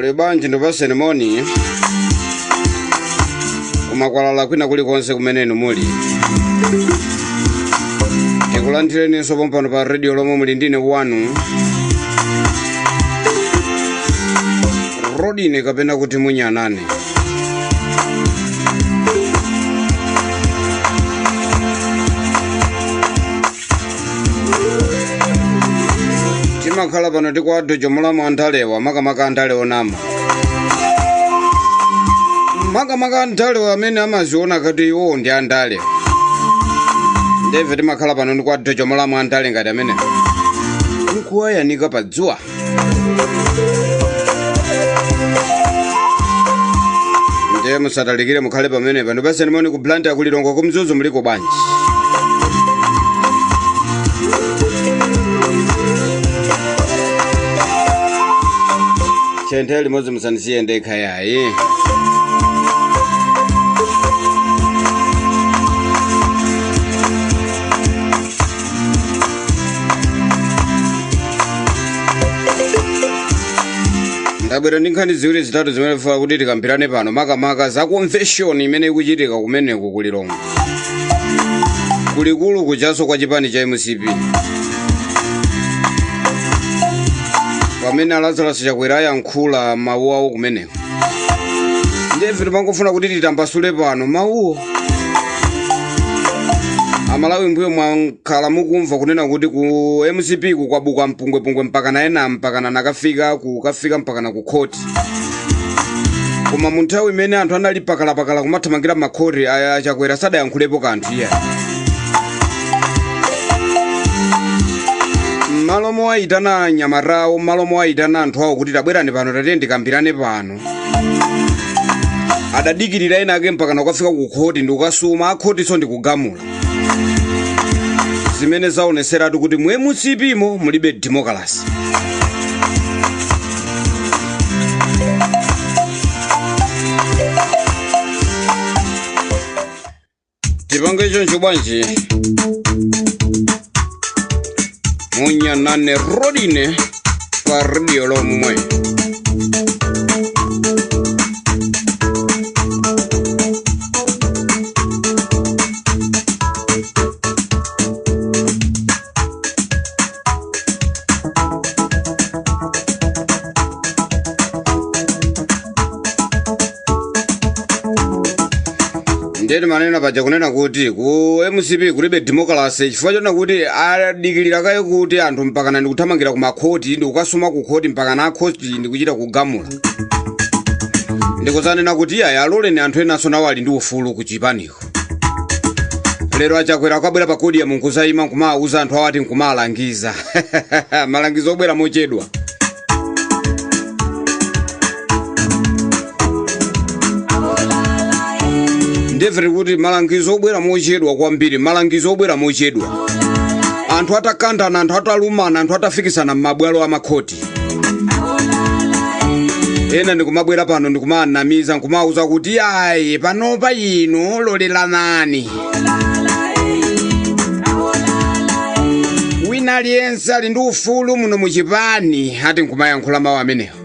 Muli bwanji? Ndipaseni moni kumakwalala kwina kulikonse kumene inu muli. Tikulandireninso pompano pa radio lomwe muli ndine wanu Rodine kapena kuti Munyanane. Timakhala pano tikuwadzojo mulamu andalewa, makamaka andale onama, makamaka andalewa amene amaziona kuti iwo ndi andale. Ndeve timakhala pano ndikuwadzojo mulamu andale ngati amene nkuwayanika pa dzuwa. Ndiye musatalikire, mukhale pamenepa. Ndipaseni moni ku Blantyre, ku Lilongwe, ku Mzuzu, muliko bwanji? Chenthe limodzi, musanisiye ndekha yayi. Ndabwera ndi nkhani ziwiri zitatu zimene tifuna kuti tikambirane pano, makamaka za convention imene ikuchitika kumeneku ku Lilongwe, kulikulu kujaso kwa chipani cha MCP, pamene Lazarus Chakwera ayankhula mawu awo kumeneko. Ndiye timangofuna kuti titambasule pano mawuwo. Amalawi, mbuyo mwakhala mukumva kunena kuti ku MCP kukwabuka mpungwepungwe, mpaka naena mpakana nakafika kukafika mpakana ku khoti. Koma mu nthawi imene anthu anali pakalapakala kumathamangira makhoti, aya Chakwera sadayankhulepo kanthu iye. Mmalo mowayitana anyamatawo, mmalo mowayitana anthu awo kuti tabwerani pano, tatiye ndikambirane pano, adadikirira ena ake mpakana kukafika ku khoti ndi kukasuma, akhotinso ndikugamula, zimene zaoneseratu kuti mu MCP mo mulibe democracy. Tipange choncho bwanji? Munyanane Rodine pa radio lomwe. Ndeti manena paja kunena kuti ku MCP kulibe democracy chifukwa chona kuti adikilira kaye kuti anthu mpakana ndikuthamangira ku makhoti, ndikukasuma ku khoti, mpakana akhoti ndikuchita kugamula, ndikuzanena kuti iyayi, aloleni anthu enanso nawo ali ndi ufulu ku chipaniko. Lero aChakwera akabwera pa podium nkuzayima nkumawuza anthu awo, ati nkumalangiza, malangizo obwera mochedwa. Ndimvere kuti malangizo obwera mochedwa kwambiri, malangizo obwera mochedwa, anthu atakandana, anthu atalumana, anthu atafikisana m'mabwalo amakhoti. Ena ndikumabwera pano ndikumanamiza, nkumawuza kuti ayi, panopa inu loleranani, wina aliyense ali ndi ufulu muno muchipani, ati nkumayankhula mawu amenewo.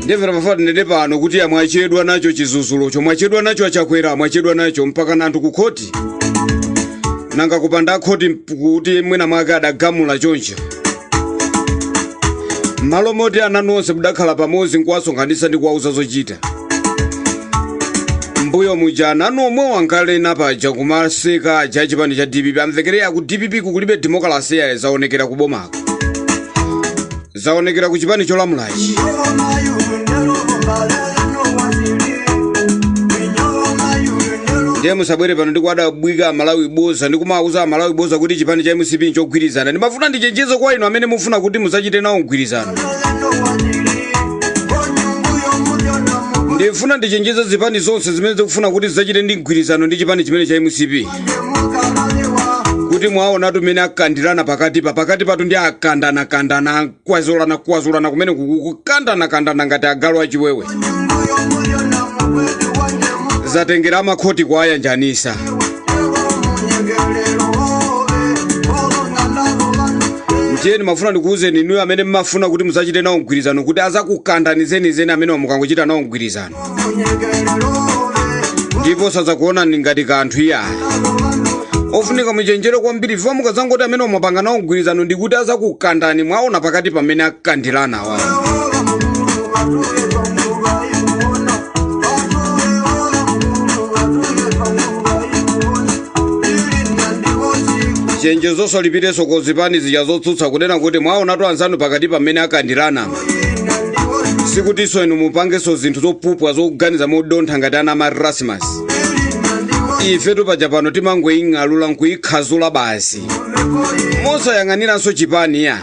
Ndimvera pafa tinene pano kuti amwachedwa nacho chizuzulocho, mwachedwa nacho aChakwera, mwachedwa nacho mpaka na anthu kukhoti. Nanga kupanda khoti kuti mwina mwake adagamula choncho, malo moti ananu onse mudakhala pamodzi nkuwasonkhanitsa ndi kuwauza zochita mbuyo muja, ananu omwe wankalena paja kumaseka aja chipani cha DPP, amvekereya ku DPP kukulibe democracy yaye, zaonekera kubomako, zaonekera ku chipani cholamulachi. Ndiye musabwere pano ndikuadabwika Amalawi boza, ndikumawuza Amalawi boza kuti chipani cha MCP nchogwirizana. Ndimafuna ndichenjeze kwa inu amene mufuna kuti musachite nawo mgwirizano. Ndifuna ndichenjeze zipani zonse zimene zikufuna kuti zidzachite ndi mgwirizano ndi chipani chimene cha MCP kuti mwaonatu mmene akandirana pakatipa, pakati patu ndi akandanakandana, kwazulana kwazulana kumene kukandana-kandana ngati agalu achiwewe. Zatengera amakhoti kwayanjanisa. Ndiye ndimafuna ndikuwuzeni inuyo amene mmafuna kuti muzachite nawo mgwirizano kuti azakukandani zenizeni amene mukangochita nawo mgwirizano, ndipo sadzakuonani ngati kanthu iyayi. Ofunika muchenjere kwambiri, chifukwa mukazangoti amene mwapanga nawo mgwirizano ndikuti azakukandani. Mwaona pakati pamene akukandilana awa. Chenjezonso lipitenso kozipani zija zotsutsa kunena kuti mwaonatu anzanu pakati pamene akandilana, sikutinso inu mupangenso zinthu zopupwa zokuganiza modontha ngati ana amarasmus. Ifetu paja pano timangoing'alula nkuikhazula basi, mosayang'aniranso chipani ya.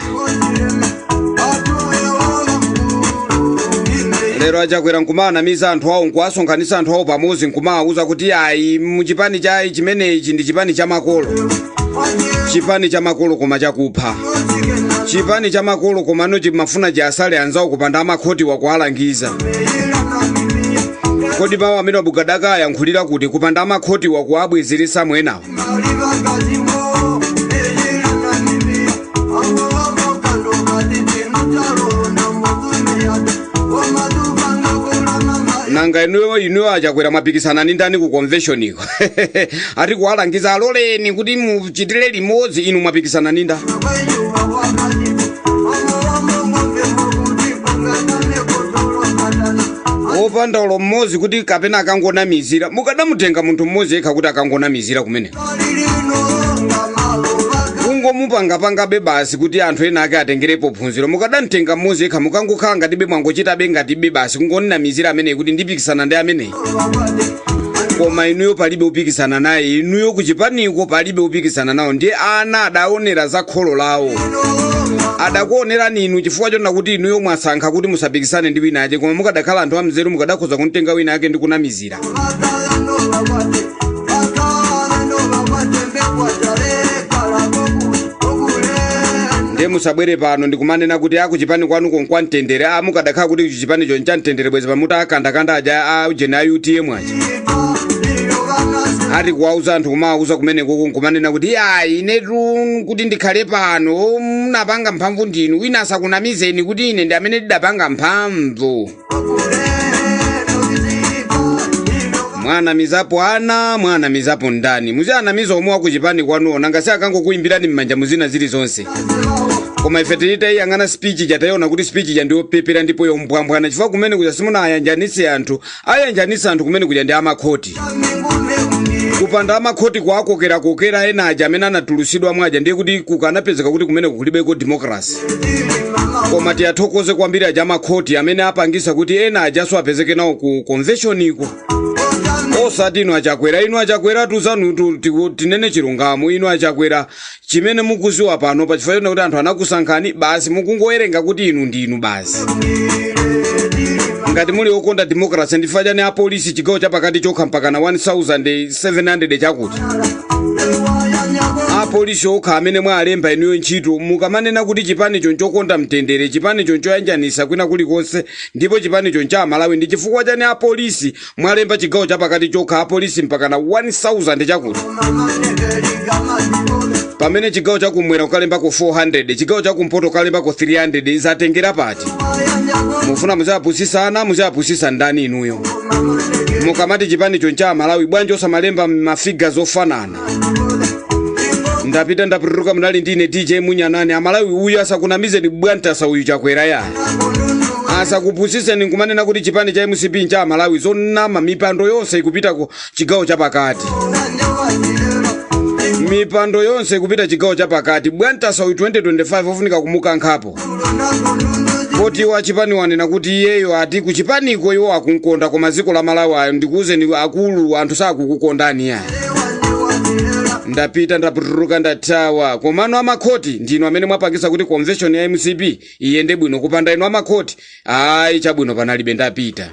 Lero achakwera nkumaanamiza anthu awo, nkuwasonkhanitsa anthu awo pamodzi, nkumawawuza kuti ayi, muchipani chayi chimenechi ndi chipani cha makolo, chipani cha makolo koma chakupha, chipani cha makolo komano chimafuna chiasale anzawo kupanda amakhoti wakualangiza. Kodi mawu amene abugadaka ayankhulira kuti kupanda amakhoti wakuabwezeresa mwenawo? Nanga inuyo achakwera mwapikisana ndi ndani ku convention iko? Ati kuwalangiza aloleni kuti muchitire limodzi, inu mwapikisana ndi ndani? Wopanda ulo mmodzi kuti kapena akangonamizira, mukadamutenga munthu mmodzi yekha kuti akangonamizira kumene kungomupangapangabe basi kuti anthu ena ake atengerepo phunziro. Mukadamtenga mmodzi yekha, mukangokhala ngatibe mwangochitabe ngatibe basi kungonamizira ameneyi kuti ndipikisana ndi ameneyi, koma inuyo palibe upikisana naye. Inuyo kuchipaniko palibe upikisana nawo. Ndiye ana adaonera za kholo lawo, adakuonerani inu chifukwa chonena kuti inuyo mwasankha kuti musapikisane ndi wina ake. Koma mukadakhala anthu amzeru mukadakhoza kumtenga wina ake ndi kunamizira. Ndiye musabwere pano ndikumanena kuti akuchipani kwanuko nkwamtendere. A mukadakhala kuti chipanicho nchamtendere bwezi pamuti akandakanda aja a ujeni a UTM aja ati kuwauza anthu, kumawauza kumenekoko nkumanena kuti ayi, inetu kuti ndikhale pano munapanga mphamvu ndinu, wina asakunamizeni kuti ine ndi amene ndidapanga mphamvu. Mwanamizapo ana, mwanamizapo ndani? Muzianamiza omwe wakuchipani kwanuwo, nanga si akangokuyimbirani m'manja muzina zilizonse. Koma ife titayiyang'ana speech ija tayiona kuti speech ija ndiyopepera ndipo yombwambwana, chifukwa kumene kuja simunayanjanitse anthu. Ayanjanitsa anthu kumene kuja ndi amakhoti. Kupanda amakhoti kuakokerakokera ena aja amene anatulusidwa mwaja, ndiye kuti kukanapezeka kuti kumene kulibeko democracy. Koma tiyathokoze kwambiri aja amakhoti amene apangisa kuti ena ajaso apezeke nawo ku convention iko, osati inu achakwera. Inu achakwera tuzanu tinene chilungamo, inu achakwera chimene mukuziwa pano pachifukwa chonena kuti anthu anakusankhani basi, mukungowerenga kuti inu ndinu basi. Ngati muli okonda democracy, ndifukwa chani apolisi chigawo chapakati chokha mpakana 1700 chakuti apolisi okha amene mwalemba inuyo ntchito? Mukamanena kuti chipanicho nchokonda mtendere, chipanicho nchoyanjanisa kwina kulikonse, ndipo chipanicho ncha Malawi, ndi chifukwa chani apolisi mwalemba chigawo chapakati chokha apolisi mpakana 1000 chakuti, pamene chigawo chakumwera kukalembako 400, chigawo chakumpoto kukalembako 300? Zatengera pati? Mufuna muzapusisa ana, muzapusisa ndani inuyo? Mukamati chipanicho ncha Malawi, bwanji osamalemba mafiga zofanana? Ndapita, ndaputuluka. Munali ndine DJ Munyanani. Amalawi, uyu asakunamizeni, bwantasa uyu chakwera ya asakupusiseni nkumanena kuti chipani cha MCP ncha Malawi. Zonama. Mipando yonse ikupita ku chigawo chapakati, mipando yonse ikupita chigawo chapakati. Bwantasa uyu 2025 ofunika kumukankhapo, poti wa chipani wanena kuti iyeyo ati kuchipaniko iwo akunkonda, koma dziko la Malawi ayo ndikuwuzeni akulu, anthu sakukukondani ya. Ndapita, ndaputuluka, ndathawa. Komano amakhoti ndinu amene mwapangisa kuti convention ya MCP iyende bwino. Kupanda inu amakhoti, ayi, chabwino panalibe. Ndapita.